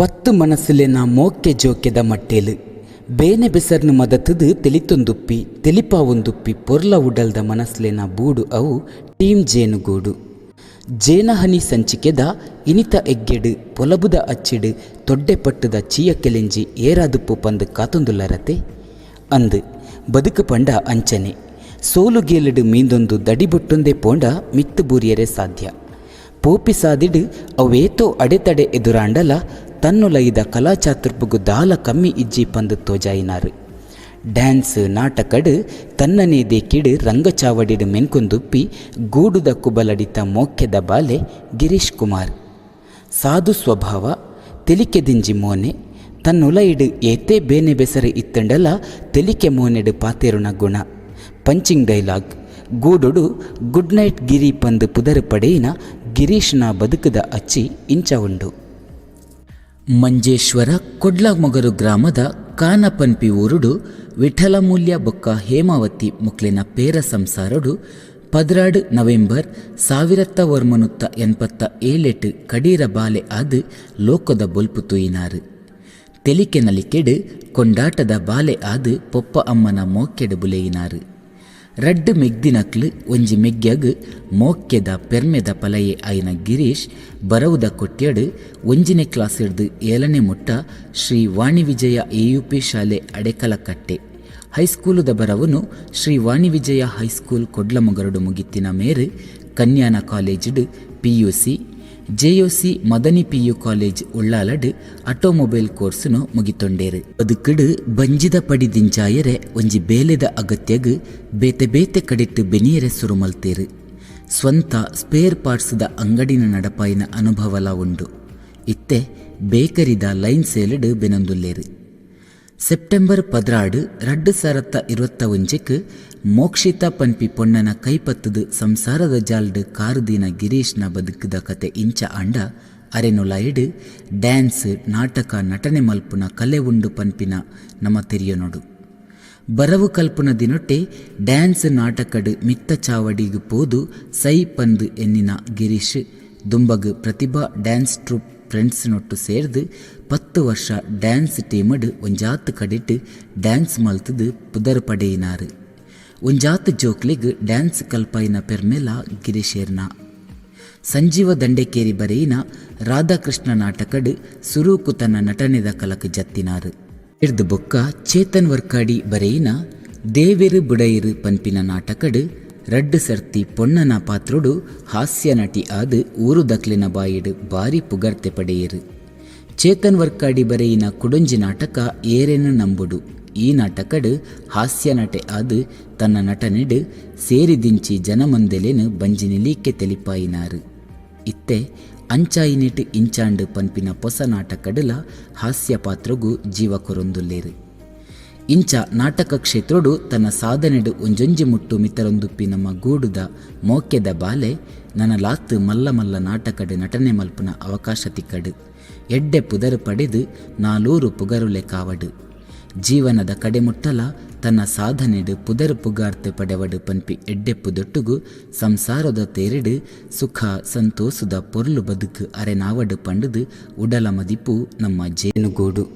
ಪತ್ತು ಮನಸ್ಸುಲೆನ ಮೋಕೆ ಜೋಕೆದ ಮಟ್ಟೇಲು ಬೇನೆ ಬೆಸರ್ನು ಮದತುದು ತೆಲಿತೊಂದುಪ್ಪಿ ತೆಲಿಪಾವೊಂದುಪ್ಪಿ ಪೊರ್ಲ ಉಡಲ್ದ ಮನಸ್ಲೆನ ಬೂಡು ಅವು ಟೀಮ್ ಜೇನುಗೂಡು. ಜೇನಹನಿ ಸಂಚಿಕೆದ ಇನಿತ ಎಗ್ಗೆಡು ಪೊಲಬುದ ಅಚ್ಚಿಡು ತೊಡ್ಡೆ ಪಟ್ಟುದ ಚೀಯ ಕೆಲೆಂಜಿ ಏರಾದುಪ್ಪು ಪಂದು ಕಾತೊಂದುಲ್ಲರತೆ ಅಂದು ಬದುಕು ಪಂಡ ಅಂಚನೆ ಸೋಲುಗೇಲುಡು ಮೀಂದೊಂದು ದಡಿಬೊಟ್ಟೊಂದೇ ಪೋಂಡ ಮಿತ್ತು ಬೂರಿಯರೆ ಸಾಧ್ಯ. ಪೋಪಿ ಸಾದಿಡು ಅವೇತೋ ಅಡೆತಡೆ ಎದುರಾಂಡಲ ತನ್ನುಲೈದ ಕಲಾಚಾತುರ್ಪುಗು ದಾಲ ಕಮ್ಮಿ ಇಜ್ಜಿ ಪಂದು ತೋಜಾಯಿನಾರು. ಡ್ಯಾನ್ಸ್ ನಾಟಕಡು ತನ್ನನೇ ದೇಕಿಡು ರಂಗಚಾವಡಿಡು ಮೆನ್ಕೊಂದುಪ್ಪಿ ಗೂಡುದ ಕುಬಲಡಿತ ಮೋಕ್ಯದ ಬಾಲೆ ಗಿರೀಶ್ ಕುಮಾರ್. ಸಾಧು ಸ್ವಭಾವ, ತೆಲಿಕೆ ದಿಂಜಿ ಮೋನೆ, ತನ್ನುಲೈಡು ಏತೇ ಬೇನೆ ಬೆಸರು ಇತ್ತಂಡಲ ತೆಲಿಕೆ ಮೋನೆಡು ಪಾತೆರುಣ ಗುಣ, ಪಂಚಿಂಗ್ ಡೈಲಾಗ್, ಗೂಡುಡು ಗುಡ್ ನೈಟ್ ಗಿರಿ ಪಂದು ಪುದರು ಪಡೆಯಿನ ಗಿರೀಶ್ನ ಬದುಕುದ ಅಚ್ಚಿ ಇಂಚ ಉಂಡು. ಮಂಜೇಶ್ವರ ಕೊಡ್ಲಮೊಗರು ಗ್ರಾಮದ ಕಾನಪನ್ಪಿ ಊರುಡು ವಿಠಲಮೂಲ್ಯ ಬೊಕ್ಕ ಹೇಮಾವತಿ ಮುಕ್ಲಿನ ಪೇರ ಸಂಸಾರಡು 16 ನವೆಂಬರ್ 1987 ಕಡೀರ ಬಾಲೆ ಆದ್ ಲೋಕದ ಬೊಲ್ಪು ತೂಯಿನಾರು. ತೆಲಿಕೆ ನಲಿಕೆಡು ಕೊಂಡಾಟದ ಬಾಲೆ ಆದ್ ಪೊಪ್ಪ ಅಮ್ಮನ ಮೋಕೆಡು ಬುಲೆಯಿನಾರು. ರಡ್ಡು ಮೆಗ್ದಿನಕ್ಲು ಒಂಜಿ ಮೆಗ್ಯಗ್ ಮೋಕ್ಯದ ಪೆರ್ಮೆದ ಪಲಯೆ ಆಯಿನ ಗಿರೀಶ್ ಬರವುದ ಕೊಟ್ಯಡು 1ನೇ ಕ್ಲಾಸಿಡ್ದು 7ನೇ ಮುಟ್ಟ ಶ್ರೀ ವಾಣಿವಿಜಯ ಎಯುಪಿ ಶಾಲೆ ಅಡೆಕಲಕಟ್ಟೆ ಹೈಸ್ಕೂಲುದ ಬರವುನು ಶ್ರೀ ವಾಣಿವಿಜಯ ಹೈಸ್ಕೂಲ್ ಕೊಡ್ಲಮೊಗರುಡು ಮುಗಿತ್ತಿನ ಮೇರು ಕನ್ಯಾನ ಕಾಲೇಜಿಡು PUC, JOC Madani PU college ಉಳ್ಳಾಲಡ್ ಆಟೋಮೊಬೈಲ್ ಕೋರ್ಸುನು ಮುಗಿತೊಂಡೇರು. ಬದುಕುಡು ಬಂಜಿದ ಪಡಿ ದಿಂಜಾಯರೆ ಒಂಜಿ ಬೇಲೆದ ಅಗತ್ಯಗ್ ಬೇತೆ ಬೇತೆ ಕಡೆಟ್ಟು ಬೆನಿಯರೆ ಸುರು ಮಲ್ತೇರು. ಸ್ವಂತ ಸ್ಪೇರ್ ಪಾರ್ಟ್ಸ್ದ ಅಂಗಡಿನ ನಡಪಾಯಿನ ಅನುಭವಲ ಉಂಡು. ಇತ್ತೆ ಬೇಕರಿದ ಲೈನ್ ಸೇಲುಡು ಬೆನೊಂದುಲ್ಲೇರು. ಸೆಪ್ಟೆಂಬರ್ 16 2021 ಮೋಕ್ಷಿತ ಪನ್ಪಿ ಪೊಣ್ಣನ ಕೈಪತ್ತದು ಸಂಸಾರದ ಜಾಲ್ಡ್ ಕಾರುದಿನ ಗಿರೀಶ್ನ ಬದುಕುದ ಕತೆ ಇಂಚ ಆಂಡ ಅರೆನುಲಾಯಿಡು ಡ್ಯಾನ್ಸ್ ನಾಟಕ ನಟನೆ ಮಲ್ಪುನ ಕಲೆ ಉಂಡು ಪನ್ಪಿನ ನಮ ತೆರಿಯೊನೊಡು. ಬರವು ಕಲ್ಪುನ ದಿನೊಟ್ಟೆ ಡ್ಯಾನ್ಸ್ ನಾಟಕಡು ಮಿತ್ತ ಚಾವಡಿಗು ಪೋದು ಸೈ ಪಂದು ಎನ್ನಿನ ಗಿರೀಶ್ ದುಂಬಗು ಪ್ರತಿಭಾ ಡ್ಯಾನ್ಸ್ ಟ್ರೂಪ್ ಫ್ರೆಂಡ್ಸ್ ನೊಟ್ಟು ಸೇರ್ದು 10 ವರ್ಷ ಡ್ಯಾನ್ಸ್ ಟೀಮಡು ಒಂಜಾತ್ ಕಡೆಟ್ ಡ್ಯಾನ್ಸ್ ಮಲ್ತದು ಪುದರ್ ಪಡೆಯಿನಾರು. ಒಂಜಾತ್ ಜೋಕ್ಲಿಗ್ ಡ್ಯಾನ್ಸ್ ಕಲ್ಪಾಯಿನ ಪೆರ್ಮೆಲ ಗಿರೀಶೇರ್ನ. ಸಂಜೀವ ದಂಡೇಕೇರಿ ಬರೆಯಿನ ರಾಧಾಕೃಷ್ಣ ನಾಟಕಡು ಸುರೂಕು ತನ್ನ ನಟನೆದ ಕಲಕ್ ಜತ್ತಿನಾರು. ಇರ್ದು ಬೊಕ್ಕ ಚೇತನ್ ವರ್ಕಾಡಿ ಬರೆಯಿನ ದೇವೆರು ಬುಡೈರು ಪನ್ಪಿನ ನಾಟಕಡು ರಡ್ಡು ಸರ್ತಿ ಪೊಣ್ಣನ ಪಾತ್ರೊಡು ಹಾಸ್ಯ ನಟಿ ಆದ್ ಊರು ದಕ್ಲಿನ ಬಾಯಿಡು ಬಾರಿ ಪುಗರ್ತೆ ಪಡೆಯರು. ಚೇತನ್ ವರ್ಕಾಡಿ ಬರೆಯಿನ ಕುಡೊಂಜಿ ನಾಟಕ ಏರೆನು ನಂಬುಡು ಈ ನಾಟಕಡು ಹಾಸ್ಯ ನಟೆ ಆದ್ ತನ್ನ ನಟನೆಡು ಸೇರಿದಿಂಚಿ ಜನಮಂದೆಲೆನು ಬಂಜಿನಿಲೀಕೆ ತೆಲಿಪಾಯಿನಾರು. ಇತ್ತೆ ಅಂಚಾಯಿನೆಟ್ ಇಂಚಾಂಡು ಪನ್ಪಿನ ಪೊಸ ನಾಟಕಡುಲ ಹಾಸ್ಯ ಪಾತ್ರಗು ಜೀವ ಕೊರೊಂದುಲ್ಲೇರು. ಇಂಚ ನಾಟಕ ಕ್ಷೇತ್ರಡು ತನ್ನ ಸಾಧನೆಡು ಒಂಜೊಂಜಿ ಮುಟ್ಟು ಮಿತರೊಂದುಪ್ಪಿ ನಮ್ಮ ಗೂಡುದ ಮೋಕೆದ ಬಾಲೆ ನನಲಾತ್ ಮಲ್ಲ ಮಲ್ಲ ನಾಟಕಡು ನಟನೆ ಮಲ್ಪುನ ಅವಕಾಶ ತಿಕ್ಕಡು ಎಡ್ಡೆ ಪುದರು ಪಡೆದು ನಾಲೂರು ಪುಗರುಲೆ ಕಾವಡು. ಜೀವನದ ಕಡೆಮುಟ್ಟಲ ತನ್ನ ಸಾಧನೆಡು ಪುದರು ಪುಗಾರ್ತೆ ಪಡೆವಡು ಪನ್ಪಿ ಎಡ್ಡೆ ಪುದೊಟ್ಟುಗು ಸಂಸಾರದ ತೇರಿಡು ಸುಖ ಸಂತೋಷದ ಪೊರ್ಲು ಬದುಕು ಅರೆನಾವಡು ಪಂಡುದು ಉಡಲ ಮದಿಪು ನಮ್ಮ ಜೇನುಗೂಡು.